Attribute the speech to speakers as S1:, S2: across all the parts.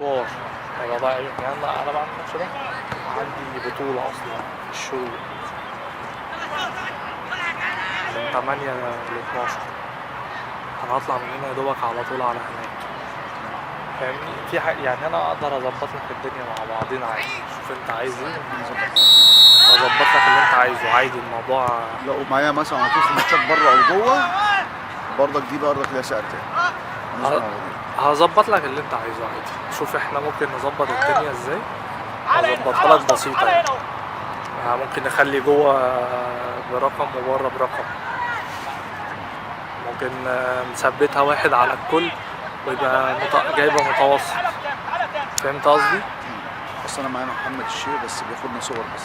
S1: مشوار هيبقى ضايع يوم. يعني انا بعد الماتش ده عندي بطوله اصلا في الشروق من 8 ل 12. انا هطلع من هنا يا دوبك على طول على هناك، فاهمني؟ في حاجة يعني انا اقدر اظبط لك الدنيا مع بعضين عادي. شوف انت عايز ايه اظبط لك اللي انت عايزه عادي. الموضوع
S2: لو معايا مثلا على طول في ماتشات بره او جوه برضك، دي برضك ليها سعر تاني. بالنسبة للموضوع.
S1: هظبط لك اللي انت عايزه عادي. شوف احنا ممكن نظبط الدنيا ازاي، هظبطها لك بسيطة يعني. ممكن نخلي جوه برقم وبره برقم، ممكن نثبتها واحد على الكل ويبقى جايبة متوسط. فهمت قصدي؟
S2: اصل انا معانا محمد الشيخ بس بياخدنا صور بس،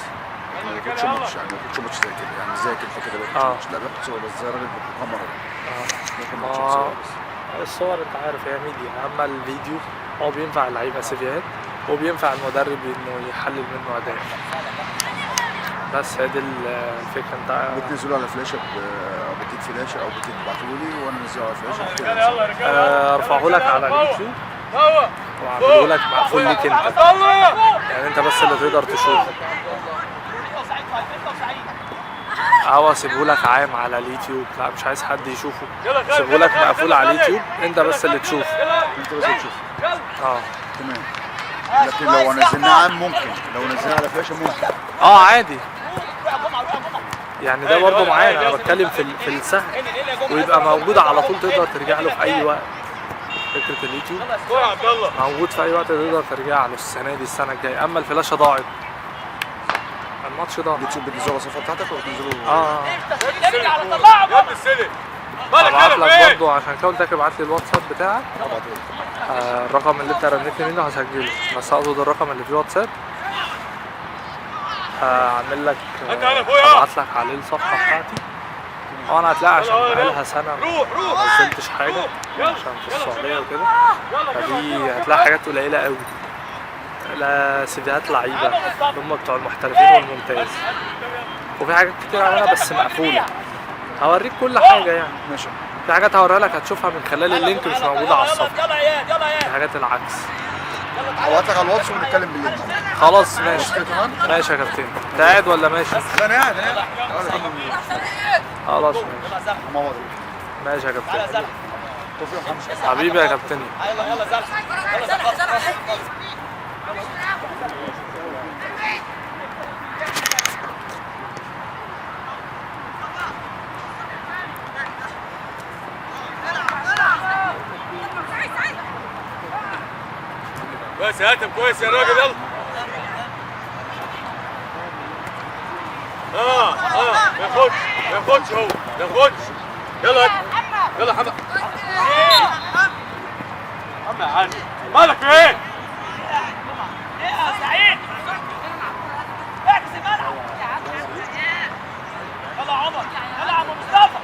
S2: ما بياخدش ماتش، يعني ما بياخدش ماتش زي كده، يعني زي كده كده بياخدش ماتش، لا بياخد صور بس زي الراجل بالكاميرا ده. بياخد ماتش بصور بس.
S1: الصور انت عارف هي ميديا، اما الفيديو هو بينفع اللعيبة سيفيهات وبينفع المدرب انه يحلل منه اداء. بس هي دي الفكرة. انت
S2: بتنزلوا على فلاشه، بديك فلاشه او بتبعتوا لي وانا انزله على فلاشه.
S1: ارفعه لك على اليوتيوب واعمله لك مقفول ليك انت، يعني انت بس اللي تقدر تشوفه، او اسيبه لك عام على اليوتيوب. لا مش عايز حد يشوفه، اسيبه لك مقفول على اليوتيوب، انت بس اللي تشوفه.
S2: انت بس تشوفه. تمام. لكن لو نزلناه عام ممكن، لو نزلناه على فلاشه ممكن.
S1: عادي يعني، ده برضه معانا. انا بتكلم في السهل ويبقى موجود على طول، تقدر ترجع له في اي وقت. فكرة اليوتيوب موجود في اي وقت تقدر ترجع له، السنة دي السنة الجاية. اما الفلاشه ضاعت، الماتش ضاع.
S2: اليوتيوب بتنزله على الصفحة بتاعتك ولا بتنزله؟
S1: هبعت لك برضه، عشان كده قلت لك ابعت لي الواتساب بتاعك. الرقم اللي انت رنيت منه هسجله، بس اقصد الرقم اللي فيه واتساب. هعمل لك، هبعت لك عليه الصفحة بتاعتي. انا هتلاقي عشان بقالها سنة ما نزلتش حاجة عشان في السعودية وكده، فدي هتلاقي حاجات قليله قوي، لا سيديهات لعيبة اللي هم بتوع المحترفين والممتاز، وفي حاجات كتير عاملها بس مقفولة. هوريك كل حاجة يعني،
S2: ماشي.
S1: في حاجات هوريها لك هتشوفها من خلال ال link مش موجودة على الصفحة، في حاجات العكس.
S2: هبعت لك على الواتس ونتكلم بالليل.
S1: خلاص ماشي.
S2: تمام
S1: ماشي يا كابتن. انت قاعد ولا ماشي؟
S2: لا انا قاعد، انا قاعد.
S1: خلاص ماشي. ماشي يا كابتن. حبيبي يا كابتن.
S3: بس هاتم كويس يا راجل، يلا. ما ياخدش، ما ياخدش، هو ما ياخدش. يلا يلا حمد. محمد عادي، مالك في ايه؟
S4: يا سعيد اعكس الملعب. يلا عمر، يلا عم مصطفى.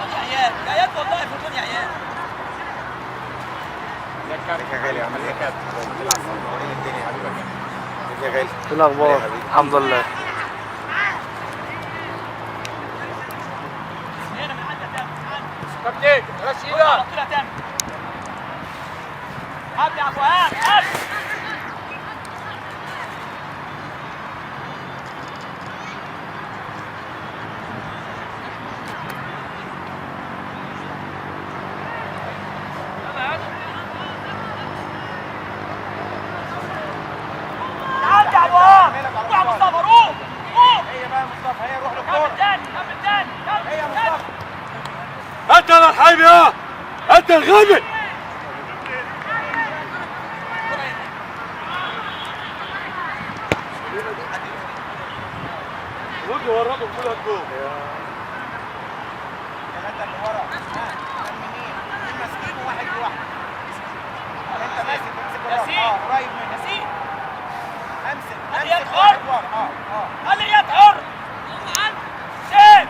S4: يا عيال يا عيال والله فوتون يا عيال.
S5: يا غالي عامل ايه يا كابتن؟ ايه الدنيا يا حبيبي؟ يا غالي
S1: ايه الاخبار؟ الحمد لله.
S3: كابتن رش ايدك.
S4: قبل يا عبد الوهاب قبل. تعال يا عبد الوهاب، روح يا مصطفى، روح روح.
S5: هي بقى يا مصطفى، هي روح للكورة.
S4: كمل تاني، كمل تاني، كمل.
S5: هي يا مصطفى.
S3: انت يا الحبيب، يا انت الغبي. وجه وراه كلها جول.
S5: ثلاثة اللي ورا، مين ماسكين وواحد لوحده. انت ماسك، امسك وراه. قريب منك.
S4: ياسين
S5: امسك،
S4: خلي
S5: امسك
S4: حر.
S5: واحد ورا.
S4: خلي اياد حر. سيف.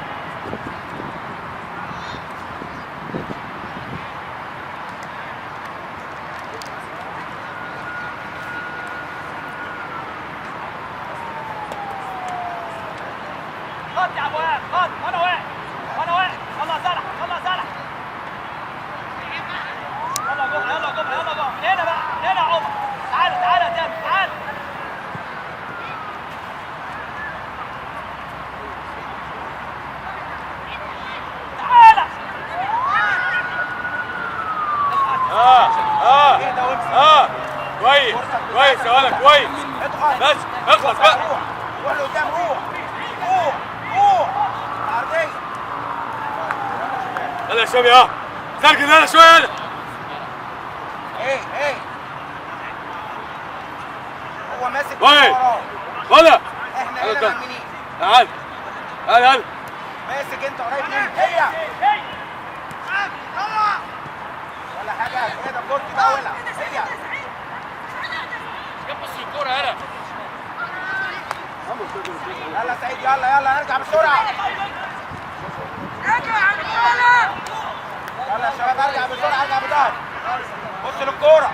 S3: يلا شباب يا سرجل، يلا شوية يلا.
S5: ايه ايه هو ماسك
S3: وراه ولا
S5: احنا هنا مأمنين.
S3: تعال تعال يلا
S5: ماسك انت قريب منه. هي ولا حاجة ايه ده كورتي بقى ولا هي
S3: بص الكورة يلا.
S5: يلا سعيد يلا يلا ارجع بسرعة. يلا يا شباب ارجع بسرعة، ارجع بظهرك. بص للكورة.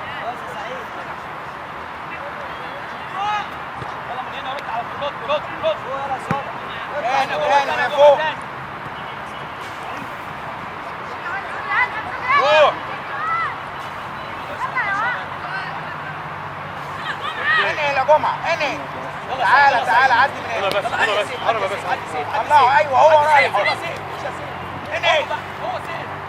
S4: يلا من هنا رد على رد رد رد.
S5: تاني تاني من فوق.
S3: روح
S5: انقل يا جمعه انقل. تعالى تعالى عدي من هنا.
S3: يلا بس يلا بس قرب بس.
S5: الله ايوه هو رايح. انقل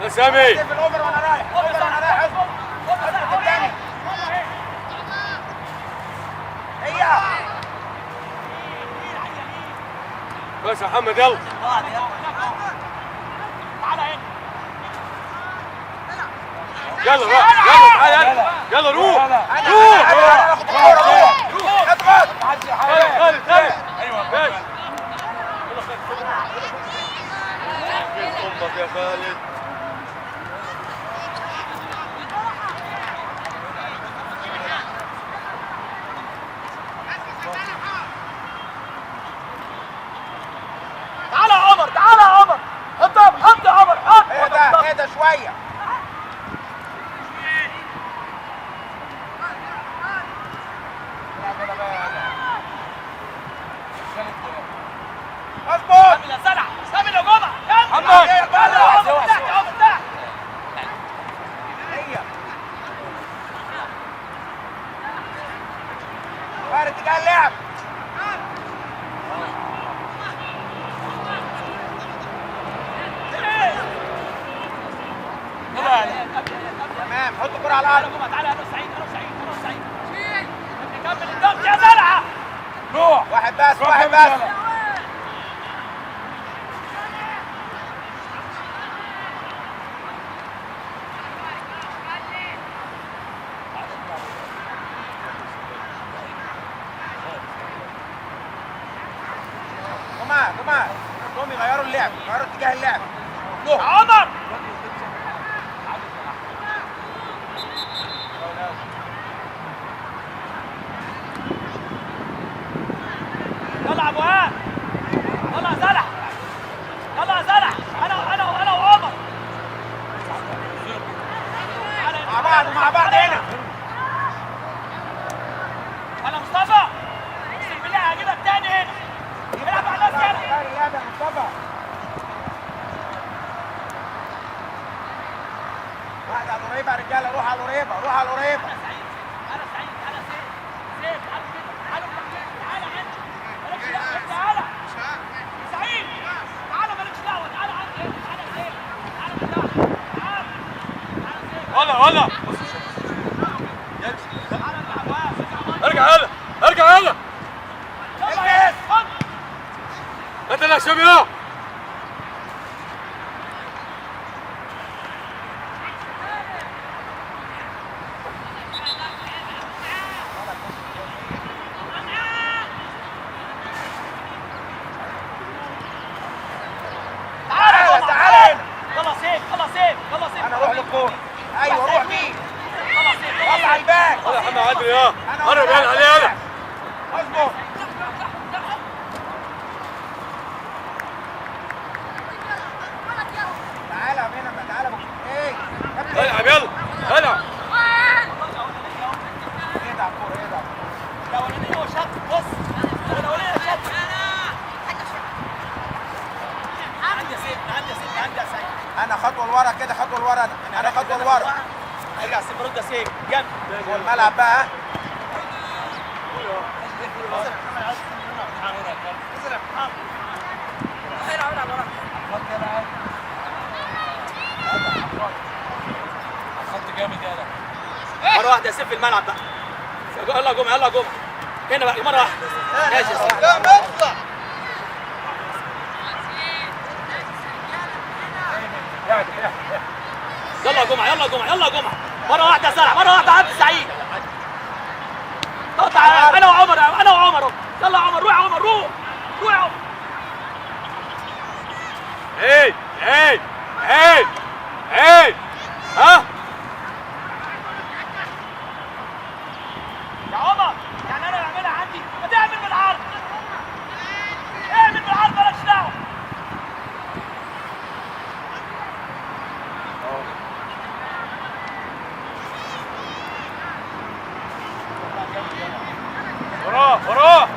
S3: يا سامي
S5: في ال over وانا رايح، over وانا رايح. اصبر اصبر الثاني. هي
S3: بس يا محمد يلا.
S4: تعالى هنا
S3: يلا بقى يلا تعالى يلا يلا روح روح.
S5: انا اخد الكورة. روح اضغط.
S3: خالد خالد ايوه ماشي. امك يا خالد.
S4: تعالى يا عمر، تعالى يا عمر. حط حط يا عمر حط.
S5: اهدى اهدى شوية. اصبر.
S4: كمل يا سلع، كمل يا جمعه.
S3: محمد.
S4: يلا يا عمر تحت يا عمر تحت.
S5: هي غير اتجاه اللعب. تمام حط الكرة على
S4: تعالى
S5: الارض.
S4: يا جمعه، تعالى. انا وسعيد انا وسعيد انا وسعيد. كمل الضغط يا زلعه.
S3: روح
S5: واحد بس واحد بس. جماعة جماعة هم يغيروا اللعب، يغيروا اتجاه اللعب.
S4: يا عمر يلا يا ابو وهاب، يلا يا زلع، يلا يا زلع. انا انا انا وعمر.
S5: مع بعض مع بعض هنا.
S4: انا مصطفى اقسم بالله هجيبك تاني هنا. العب على الناس يلا.
S5: غير اللعب يا مصطفى. واحد على القريبة يا رجالة. روح على القريبة، روح على القريبة.
S4: انا سعيد انا سعيد انا سيف سيف. تعالى كده، تعالى تعالى عندي. مالكش دعوه، تعالى سعيد، تعالى مالكش دعوه. تعالى عندي هنا. تعالى سيف، تعالى من تحت. تعالى تعالى سيف.
S3: ولا ولا
S4: تعالى ارجع بقى.
S3: ارجع يلا ارجع يلا.
S4: يلا
S5: البس.
S4: خد.
S3: انت يا شباب يلا.
S4: تعالى
S5: تعالى
S4: يا جمعة،
S5: تعالى هنا.
S4: يلا سيف، يلا سيف، يلا سيف.
S5: انا اروح للكورة. ايوه روح بيه.
S4: يلا سيف،
S5: طلع الباك.
S3: يلا يا محمد عدل يا
S5: انا
S3: قرب يلا عليه يلا.
S5: اصبر. تعالى هنا تعالى. ايه
S3: العب يلا العب.
S5: ايه ده على الكورة، ايه ده.
S4: الاولانية هو شاط. بص الاولانية شاط. عندي يا سيف، عندي يا سيف، عندي يا سعيد.
S5: انا خطوة لورا كده، خطوة لورا. انا خطوة لورا.
S4: ارجع سيف، رد يا سيف جنب.
S5: جوه الملعب بقى.
S4: مرة واحدة يا سيف في الملعب بقى. يلا يا جمعه، يلا يا جمعه. هنا بقى مرة واحدة. ماشي يا سيف.
S5: لا ما اطلع.
S4: يلا جمعه يلا جمعه يلا جمعه. مرة واحدة يا صالح، مرة واحدة عبد السعيد. تقطع انا وعمر، انا وعمر. يلا يا عمر، روح يا عمر، روح روح يا عمر.
S3: ايه ايه ايه ايه ها
S4: يا عمر، يعني انا بعملها عندي، ما تعمل بالعرض. اعمل بالعرض مالكش دعوه.
S3: وراه وراه.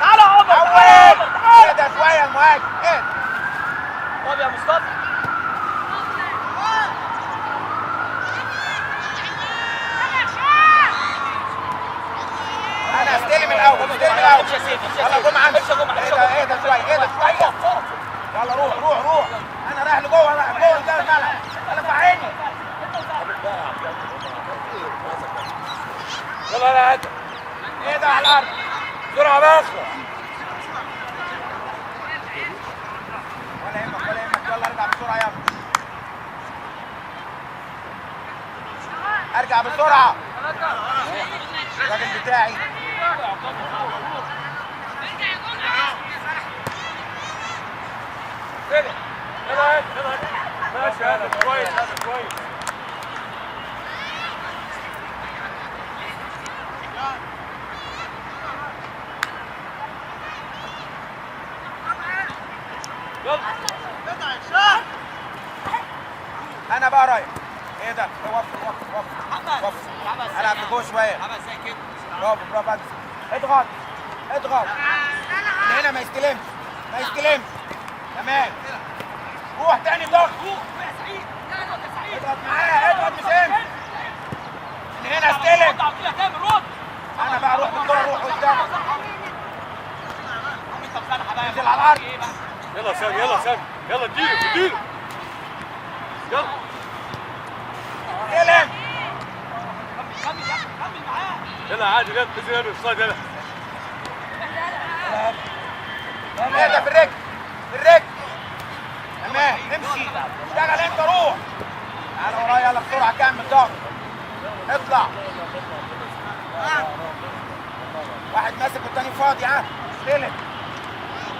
S4: تعالى يا عمر، تعالى يا عمر، تعالى.
S5: اهدى شوية المهاجم، اهدى.
S4: طب يا مصطفى.
S5: انا استلم الاول، استلم الاول.
S4: امشي يا سيف، امشي يا
S5: يلا
S4: سيف.
S5: جمعه،
S4: امشي يا جمعه، امشي يا جمعه.
S5: اهدى شوية، اهدى شوية. يلا روح روح روح. انا رايح لجوه، رايح لجوه قدام الملعب. انا في عيني.
S3: يلا يا هات.
S5: اهدى على الارض.
S3: بسرعة بقى اخلص.
S5: ولا يهمك ولا يهمك، يلا ارجع بسرعة، يلا ارجع بسرعة. الراجل بتاعي
S3: يلا هات، يلا هات. ماشي هذا كويس، هذا كويس. يلا
S5: انا بقى رايح. ايه ده؟ وقف وقف وقف وقف. العب لجوه شوية. برافو برافو. اضغط اضغط. من هنا ما يستلمش، ما يستلمش. تمام. روح تاني ضغط.
S4: روح يا سعيد، اضغط يا سعيد.
S5: اضغط معاه، اضغط مش امشي. من هنا استلم.
S4: رد على طول يا تامر، رد.
S5: انا بقى اروح بالكرة، روح قدامك.
S4: انت بصالح بقى.
S5: انزل على الارض.
S3: يلا يا سامي، يلا يا سامي، يلا اديله اديله. يلا
S5: استلم.
S4: كمل كمل يا ابني، كمل معاه.
S3: يلا عادي، يلا انزل يا ابني offside. يلا
S5: اهدى في الرجل، في الرجل. تمام، امشي. اشتغل انت، روح. تعالى ورايا، يلا بسرعة، كمل ضغط. اطلع. واحد ماسك والتاني فاضي. ها استلم.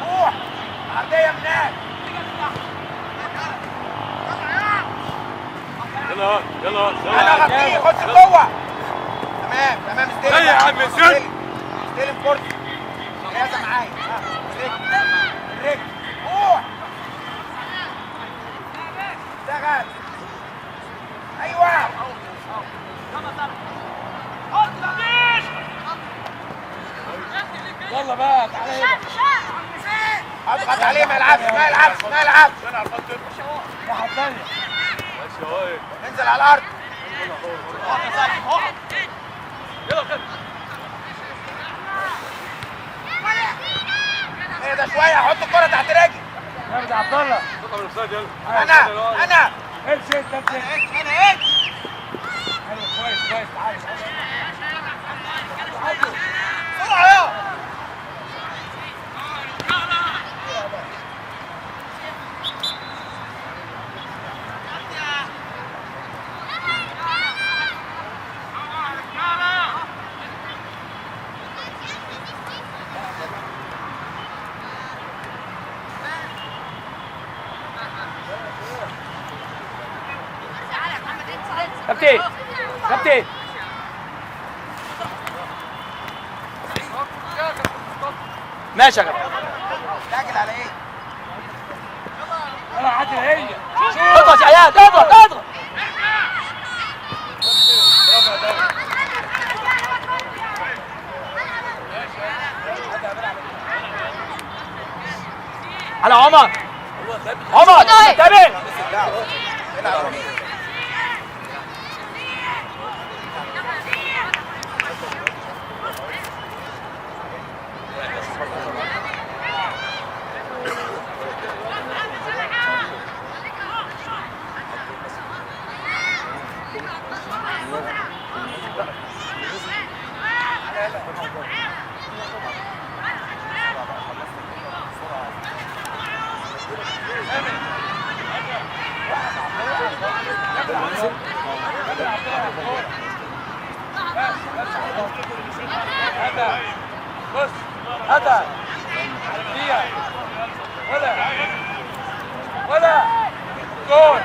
S5: روح. عرضية من هناك.
S3: يلا يلا يلا.
S5: انا غطيه، خش جوه. تمام تمام، استلم.
S3: ايه يا عم، استلم.
S5: استلم كرسي. جاهزة معايا. ها الرجل، الرجل. روح. اشتغل. ايوه.
S4: حط بعدين.
S3: يلا بقى تعالى هنا.
S5: اضغط عليه، ما يلعبش ما يلعبش ما يلعبش.
S3: ماشي اهو.
S5: انزل على الارض.
S4: اقعد يا صالح، اقعد.
S3: يلا خد.
S5: اهدى شوية، حط الكره تحت رجلي.
S3: اطلع من ال offside. يلا
S5: انا انا
S6: امشي انت، امشي.
S5: انا ايه؟
S6: ايوه كويس كويس، تعالى
S5: بسرعة يا
S4: كابتن، كابتن. ماشي يا كابتن.
S5: استعجل على ايه؟
S6: يلا عادل، هي
S4: اضغط يا عياد، اضغط اضغط.
S3: برافو يا دولة.
S4: عمر عمر تامر.
S5: العب.
S6: بص هذا فيها ولا ولا جول.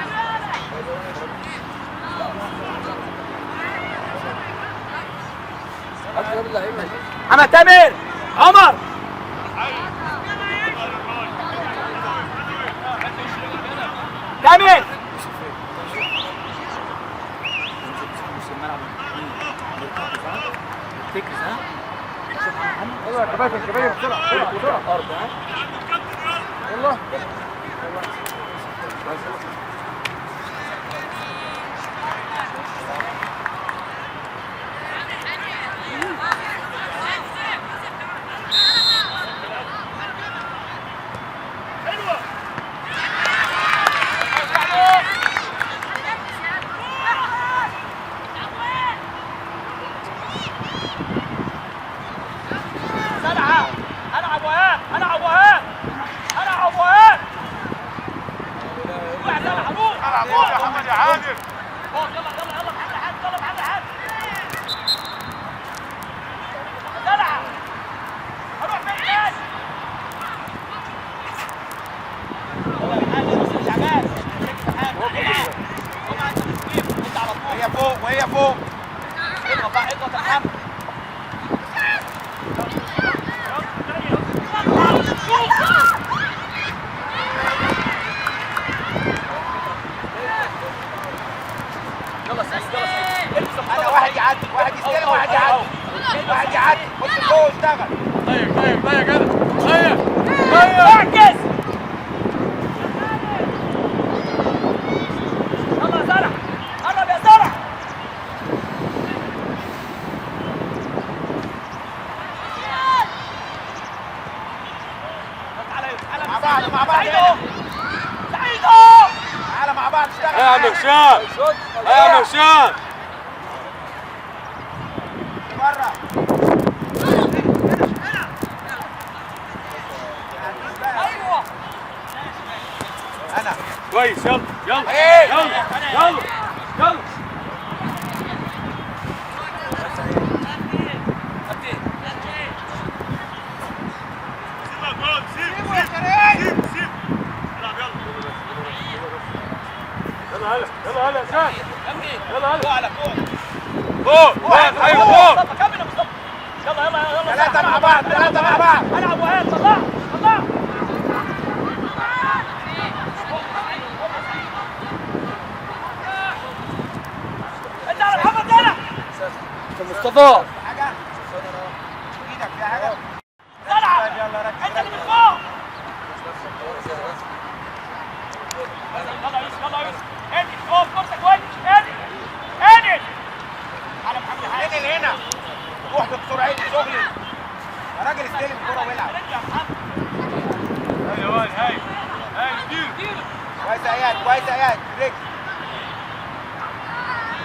S4: محمد تامر عمر. تامر
S6: يلا يا كباتن كباتن بسرعة بسرعة بسرعة. يلا
S4: العب وهاب العب وهاب العب وهاب.
S3: العب يا محمد يا عادل.
S4: يلا يلا يلا محمد حاج، يلا محمد حاج. العب. هروح فين تاني؟ يلا يا محمد بس شعبان. انت على طول.
S5: هي فوق وهي فوق.
S4: اضغط بقى، اضغط يا محمد. يلا سعيد، يلا سعيد. البس
S5: انا واحد يعدي، واحد يستلم، واحد يعدي، واحد يعدي. خش جوه واشتغل.
S3: طيب طيب طيب كده طيب طيب.
S4: اعكس. يلا يا زرع، قرب يا زرع. تعالى تعالى
S5: مع بعض مع بعض.
S4: سعيد اهو، سعيد اهو.
S5: تعالى مع بعض اشتغل.
S3: يا عم هشام، يا عم هشام.
S5: بره.
S4: ايوه
S5: انا
S3: كويس. يلا يلا يلا يلا يلا. يلا هلا يلا هلا يا هشام. يلا هلا.
S4: على فوق
S3: فوق فوق ايوه فوق.
S4: مصطفى كمل يا مصطفى. يلا يلا يلا.
S5: ثلاثة مع بعض، ثلاثة مع بعض.
S4: العب وهاب، طلع طلع. انت على محمد طلع.
S6: مصطفى
S5: حاجة ايدك فيها حاجة.
S4: طلع.
S5: يلا ركز.
S4: انت اللي من فوق. يلا يا يوسف، يلا يا يوسف. انقل اقف فرصة كويس. انقل انقل على محمد حاج.
S5: انقل هنا. روح بسرعة شغلي يا راجل. استلم الكورة والعب.
S4: رجع يا محمد.
S3: هاي يا واد، هاي هاي اديله.
S5: كويس يا اياد، كويس يا اياد. رجل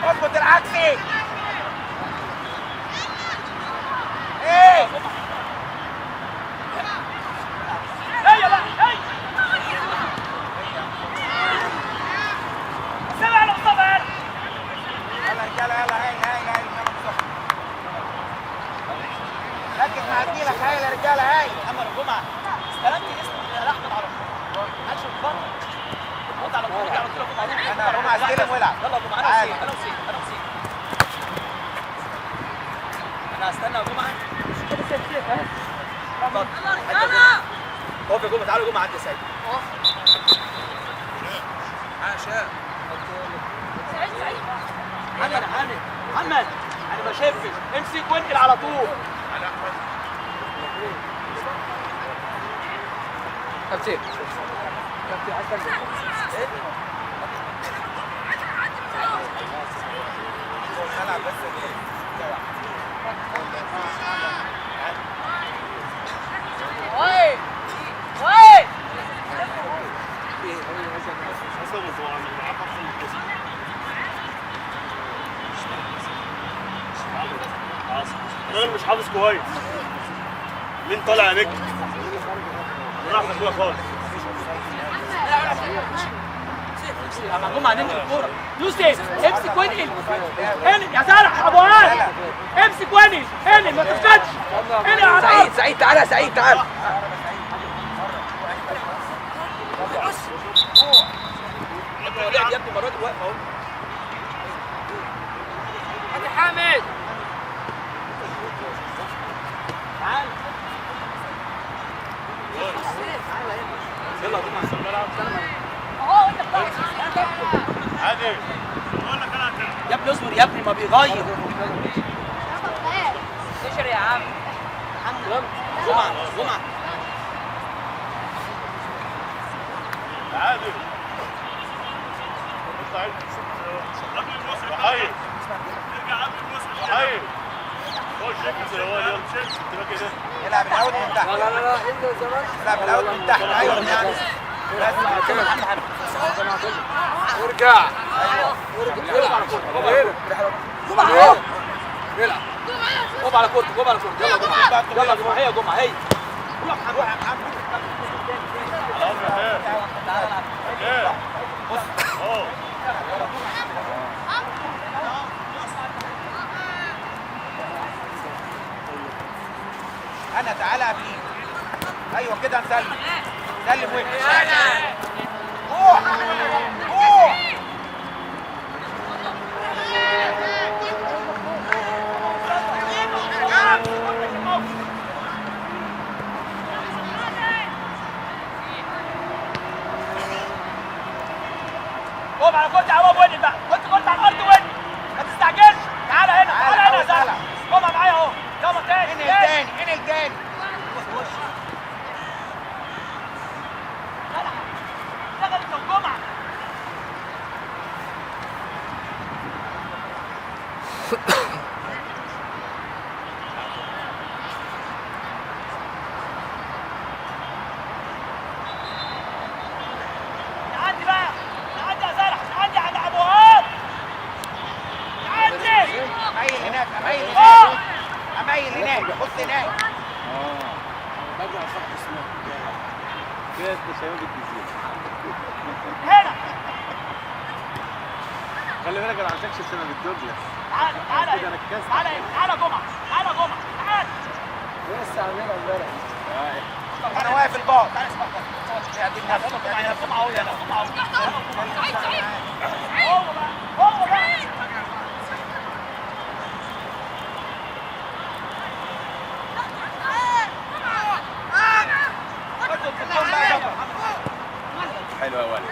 S5: اظبط العكسي. ايه
S4: هيا بقى، هيا. سيبها على مصطفى. يلا
S5: يلا رجاله، يلا. هاي هاي هاي. يلا مصطفى ركز مع زميلك. هاي يا رجاله، هاي.
S4: محمد الجمعة استلمت اسم احمد على طول. محدش بره. خد على طول، على طول يا جمعه.
S5: انا جمعه استلم والعب.
S4: يلا يا جمعه. انا وسيف، انا وسيف، انا وسيف. انا هستنى يا جمعه. اتفضل. اقف يا جمعه، تعالوا يا جمعه عدي يا سيد. محمد محمد محمد انا ما شفتش. امسك وانقل على طول.
S6: كابتن كابتن عايز تنزل.
S5: الملعب بس
S4: وين وين
S3: الراجل مش حافظ كويس. مين طالع يا نجم؟ راح اخويا خالص.
S4: جمعة ننقل الكورة. يوسف امسك وانقل. انقل يا زرع ابو عال. امسك وانقل، انقل ما تفقدش. انقل على
S5: سعيد سعيد تعالى يا سعيد تعالى.
S4: يا ابني مرات واقف اهو. هاتي حامد. تعال.
S3: يلا جمعة
S4: اهو انت بتاعك.
S3: عادي. بقول لك انا
S4: يا ابني اصبر يا ابني ما بيغير. اشري يا عم. جمعة جمعة.
S3: عادي. اطلع قبل الموسم حي. ارجع قبل الموسم حي. خش اكبس الاول يلا انت كده.
S5: العب ال out من تحت.
S6: لا لا لا انت زمان.
S5: العب ال out من تحت. ايوه يعني بس
S6: ارجع.
S5: ايوه
S6: ارجع.
S4: جمعة
S6: العب. قوم على كورتك، قوم على كورتك. يلا جمعة يلا جمعة هي جمعة هي.
S5: روح روح يا محمد.
S3: بص اه
S5: انا تعالى قبليك. ايوه كده نسلم. سلم وش. روح روح.
S4: قوم على كورتي على باب وانقل بقى. حط كورتي على الارض وانقل. ما تستعجلش. تعالى هنا تعالى هنا يا زلمة. قوم معايا اهو. يلا تاني
S5: انقل تاني انقل تاني.
S4: اشتغل انت وجمعه. تعدي بقى، تعدي يا زرع، تعدي عند ابو وهاب. تعدي.
S5: اميل هناك اميل هناك اميل هناك. بص هناك.
S6: بدري على صاحب اسمه.
S3: كده شباب الجزيرة.
S4: هنا.
S3: خلي بالك انا ما عندكش سنة بالدوجلاس.
S4: تعالى تعالى تعالى تعالى جمعه تعالى جمعه تعالى.
S6: لسه عاملينها امبارح.
S5: انا واقف الباص.
S4: جمعه جمعه اهو يلا جمعه اهو. هو بقى هو بقى.
S3: حلو يا ولد.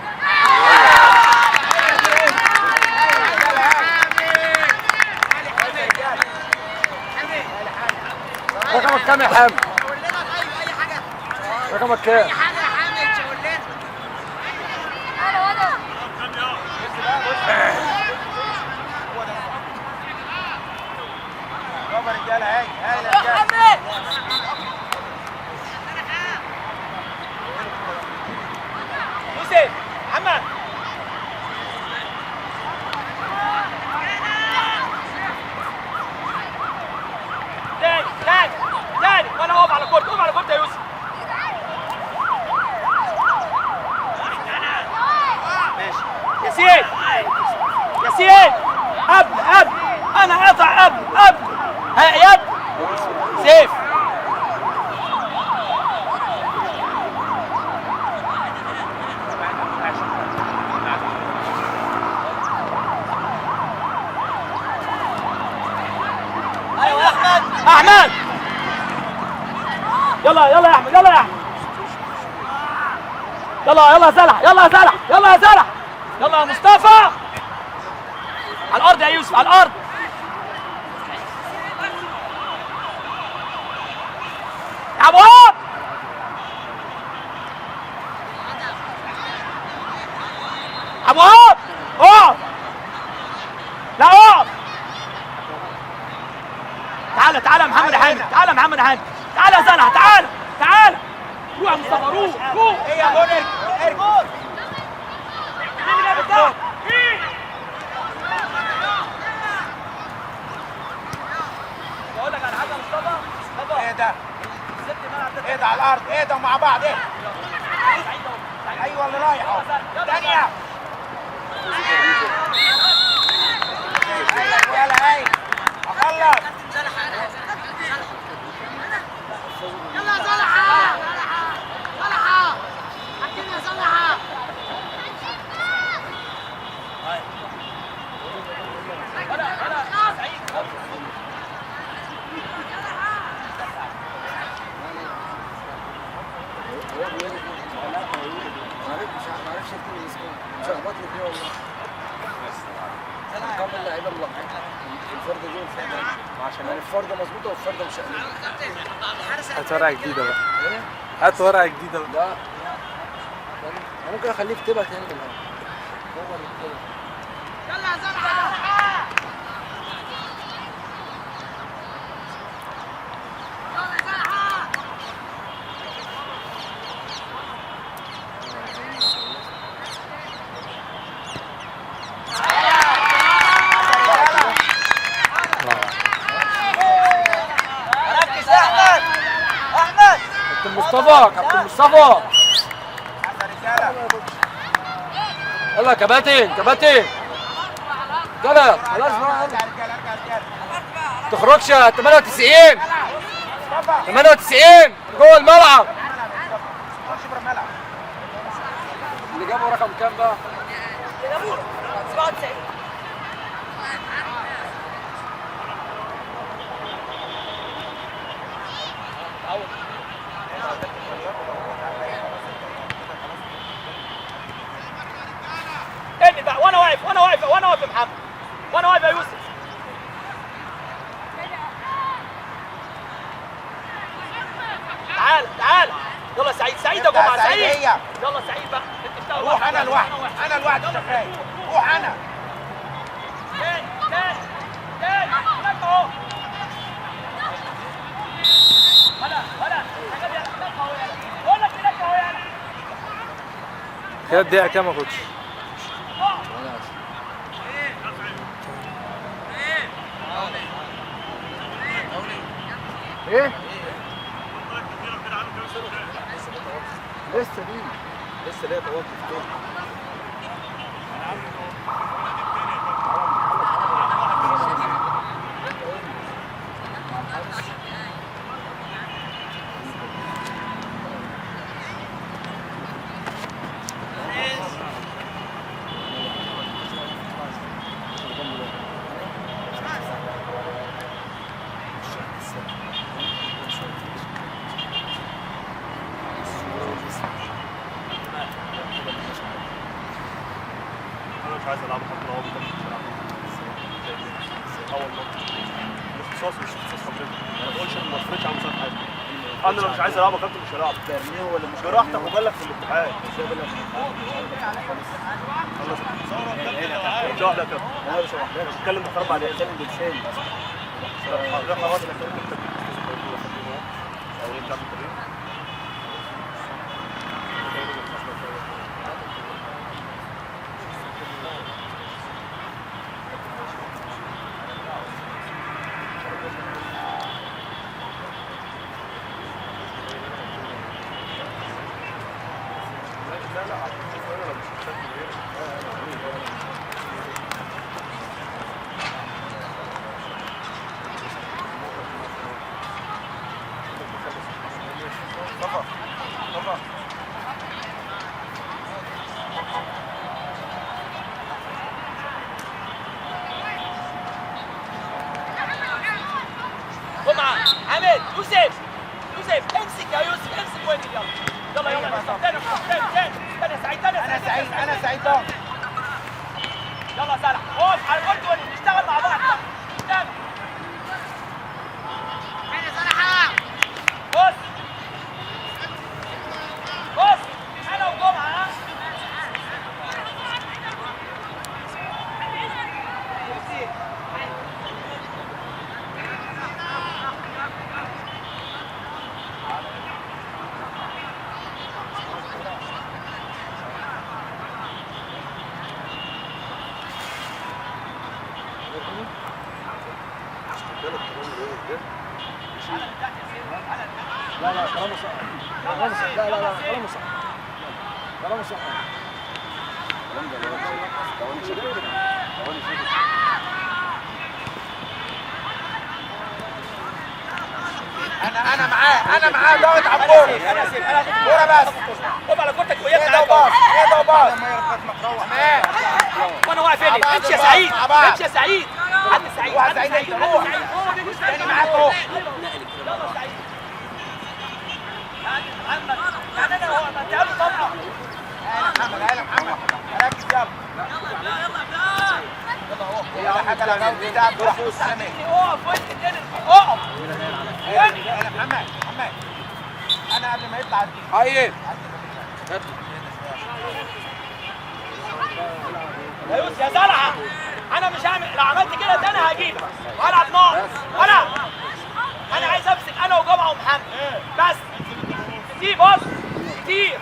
S6: رقمك كام يا حامد؟ رقمك كام؟
S7: اي حاجة يا حامد شاور لنا.
S5: برافو يا رجاله. هاي هاي يا رجاله.
S4: يوسف محمد. تاني تاني تاني. وانا اقف على كورتي، اقف على كورتي يا يوسف. ماشي ياسين ياسين. قبل قبل انا قاطع قبل قبل. ها يا سيف. ايوه يا احمد. احمد يلا يلا يا احمد يلا يا احمد. يلا يلا يا زلع يلا يا زلع يلا يا زلع يلا يا مصطفى. على الارض يا يوسف على الارض. يا ابو وهاب. تعالى تعالى يا محمد حامد، تعالى يا محمد حامد، تعالى يا صلاح، تعالى تعالى، روح يا مصطفى، روح روح.
S5: ايه يا جون؟ ارجع.
S4: مين اللي جاب التحت؟ مين؟ بقول لك على حاجة يا مصطفى، مصطفى
S5: ايه ده؟
S4: سبت الملعب ده.
S5: ايه ده على الارض؟ ايه ده مع بعض؟ ايه؟ ايوه اللي رايح اهو. ثانية. يلا هاي اخلص.
S7: يلا صلحة صلحة حكينا صلحة.
S6: ما عرفش اكتب ال score، شخبطني فيه والله. ارقام اللعيبة ملخبطة، الفرده دي والفرده دي، عشان الفرده مظبوطة والفرده مش قليله.
S1: هات ورقة جديدة بقى.
S6: ايه؟
S1: هات ورقة جديدة بقى.
S6: لا انا ممكن اخليه يكتبها تاني بالهوا. هو اللي يكتبها.
S7: يلا صلحة. يلا صلحة.
S5: ركز يا احمد. احمد
S6: كابتن مصطفى، كابتن مصطفى، يلا يا كباتن، كباتن يلا خلاص بقى،
S5: ارجع رجاله، ارجع رجاله.
S6: ما تخرجش يا 98
S5: مصطفى
S6: 98 جوه الملعب.
S5: خش بره الملعب.
S6: اللي جابوا رقم كام بقى؟
S4: 97. تاني بقى، وانا واقف وانا واقف وانا واقف يا محمد، وانا واقف يا يوسف. تعال تعال، يلا سعيد، سعيد يا جماعة، سعيد، يلا سعيد بقى، انت اشتغل.
S5: روح انا لوحدي، انا لوحدي شغال، روح انا.
S4: تاني تاني تاني، هناك اهو. ولا ولا هناك اهو، يلا بقول لك هناك اهو، يلا.
S1: كده الدقيقة كام يا كوتش؟
S6: ايه؟ لسه دي
S2: لسه ليا توقف تاني.
S3: انا مش عايز العب خط الهواء، مش هلعب. اه والله الاختصاص مش اختصاص حضرتك، ما تقولش ما تفرضش على مساعد حاجة. انا لو مش عايز العب يا كابتن مش هلعب.
S2: ترميه ولا مش
S3: براحتك وبلغ في الاتحاد. خلص واحدة يا كابتن.
S2: انا مش هروح.
S3: بتكلم بخرب عليك.
S2: بتكلم بلساني.
S3: لا خلاص.
S4: جمعه، حامد، يوسف، يوسف امسك يا يوسف، امسك وين، يلا يلا يلا، تاني تاني تاني تاني، سعيد تاني،
S5: انا سعيد، انا سعيد اهو.
S4: يلا صالح، اقف على الارض ونشتغل مع بعض. اشتغل.
S7: صلحة.
S4: بص بص، انا وجمعه. ها
S2: لا لا كلامه صح. لا لا لا كلامه صح. كلامه صح.
S5: انا معاه، انا معاه ضاغط على الكورة. كورة بس.
S4: قوم على كورتك وياك.
S5: ايه ده وباص، ايه ده وباص. تمام.
S4: وانا واقف هنا. امشي يا سعيد، امشي يا سعيد. عدي سعيد، عدي سعيد، عدي سعيد.
S5: تاني معاك اهو.
S4: يلا سعيد. محمد يعني انا هو ما اديها له طبعا.
S5: يا محمد، يا محمد ركز يلا.
S4: يلا يلا
S5: يلا اهو. يلا حاجة لا بتاعك روح.
S4: اقف وانت تاني اقف.
S5: يا محمد، محمد انا قبل ما يطلع
S6: عيل
S4: يا يوسف يا زلعه، انا مش هعمل. لو عملت كده تاني هجيبك وهلعب ناقص. ولا انا عايز امسك انا وجمعه ومحمد بس. كتير بص، كتير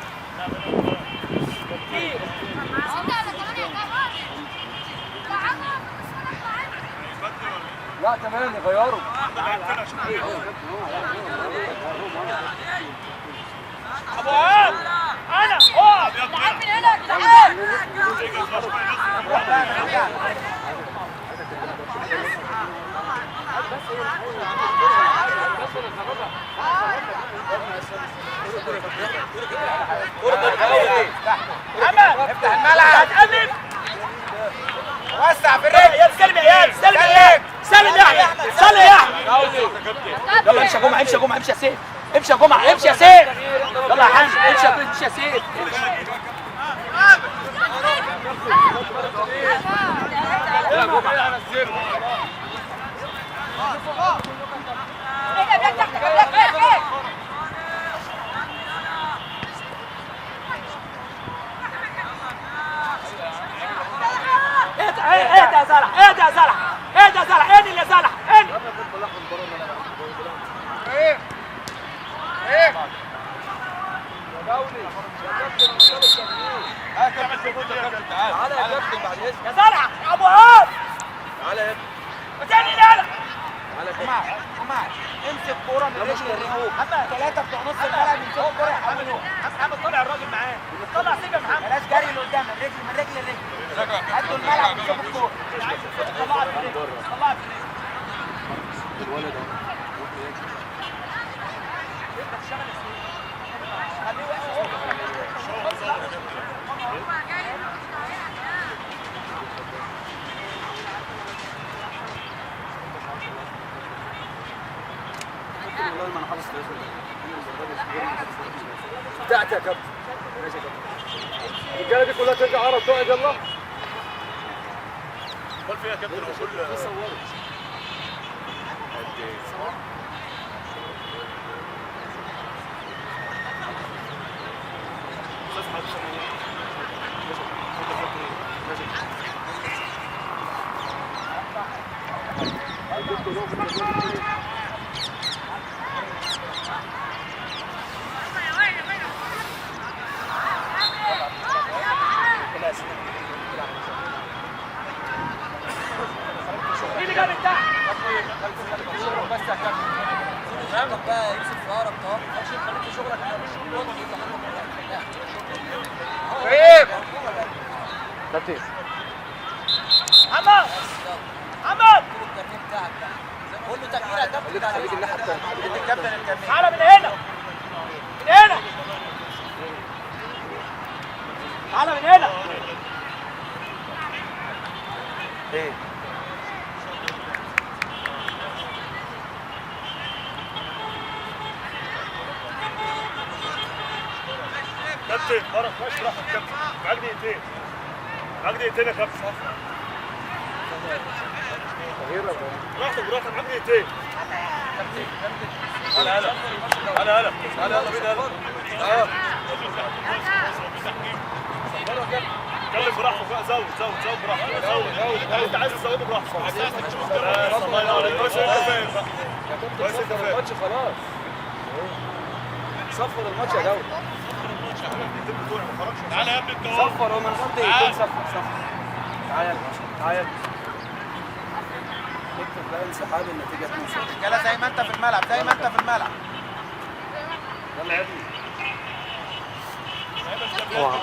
S4: كتير.
S6: لا تمام غيروا.
S4: ابو عام انا اقف.
S7: تعال من هنا يا جدعان.
S4: محمد
S5: افتح الملعب.
S4: هتقلب.
S5: وسع في الرجل.
S4: يا سلم يا عيال، سلم يا عيال، سلم يا احمد، سلم يا احمد. يلا امشي يا جمعه، امشي يا جمعه، امشي يا سيف، امشي يا جمعه، امشي يا سيف. يلا يا حمد، امشي يا امشي يا سيف. يلا يا جمعه. اهدى يا زلع، اهدى يا زلع، اهدى يا زلع، اني يا زلع، اني.
S5: ايه ايه
S6: تعالى يا كابتن بعد اذنك.
S4: يا زلع يا ابو عوف.
S6: تعالى يا ابني.
S4: ما تاني لا.
S6: تعالى يا كابتن.
S5: عمار امسك كورة من رجل الرجل. ثلاثة بتوع نص الملعب يمسكوا الكورة يحولوها.
S4: محمد طلع الراجل معاه. طلع سيب يا محمد.
S5: بلاش جري لقدام، من رجل من رجل لرجل. هاتوا الملعب وشوفوا الكورة.
S4: طلعها في الرجل، طلعها في الرجل.
S6: الولد اهو. والله ما انا حافظ بتاعتي يا كابتن. ماشي يا كابتن. الرجالة دي كلها ترجع عرب تقعد. يلا
S3: قول فيها يا كابتن. هو كل
S4: مين اللي جاب تحت؟
S6: بس يا كابتن. بقى يوسف في اقرب طرف. خليك في شغلك.
S5: ايه
S1: كابتن
S4: محمد، محمد
S6: قول له تغيير يا كابتن. خليك الناحية الثانية.
S5: الكابتن الكابتن.
S4: تعالى من هنا، من هنا، تعالى من هنا.
S1: ايه
S3: كابتن برك ماشي براحتك كابتن. معاك دقيقتين، معاك دقيقتين يا كابتن. براحتك براحتك، معاك دقيقتين. هلا هلا هلا هلا يلا بينا. يلا اتكلم براحتك بقى. زود زود زود براحتك. زود انت عايز تزوده براحتك. الله ينور عليك. كويس انت فاهم بقى. كويس انت فاهم.
S6: الماتش خلاص. صفر الماتش يا دولي.
S3: تعالى يا ابني انت اهو.
S6: صفر هو من غير دقيقتين. صفر صفر. تعالى تعالى. اكتب بقى انسحاب النتيجة 2-0.
S5: رجاله زي ما انت في الملعب، زي ما انت في الملعب.
S3: يلا يا ابني.
S1: اوعى.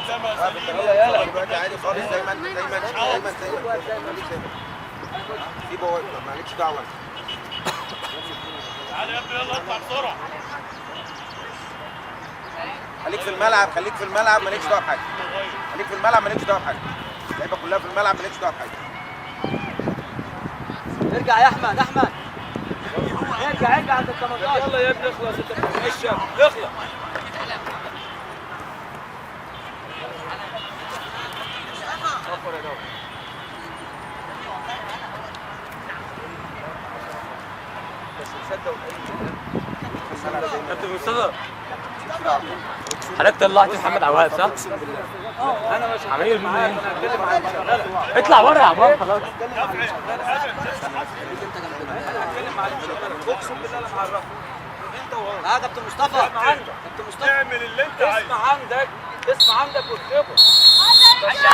S5: يلا دلوقتي عادي خالص، زي ما انت زي ما انت زي ما انت زي ما انت. سيبه هو يطلع، مالكش دعوه انت.
S3: تعالى يا ابني يلا اطلع بسرعة.
S5: خليك في الملعب، خليك في الملعب، مالكش دعوه بحاجة. خليك في الملعب، مالكش دعوه بحاجة. اللعيبة كلها في الملعب، مالكش دعوه بحاجة.
S6: ارجع يا احمد، احمد ارجع، ارجع عند ال 18.
S4: يلا يا ابني اخلص انت بتتمشى، اخلص.
S6: كابتن مصطفى، حضرتك طلعت محمد عواد صح؟
S4: انا مش
S6: عمال
S4: معاك، انا هتكلم عن المشغلة.
S6: اطلع بره يا عمار خلاص.
S4: انا هتكلم مع المشغلة، اقسم بالله انا معرفة. انت وهو.
S6: اه كابتن مصطفى،
S4: اسمع عندك،
S6: كابتن مصطفى
S3: اعمل اللي انت عايزه.
S4: اسمع عندك، اسمع عندك واكتبه.
S6: عشان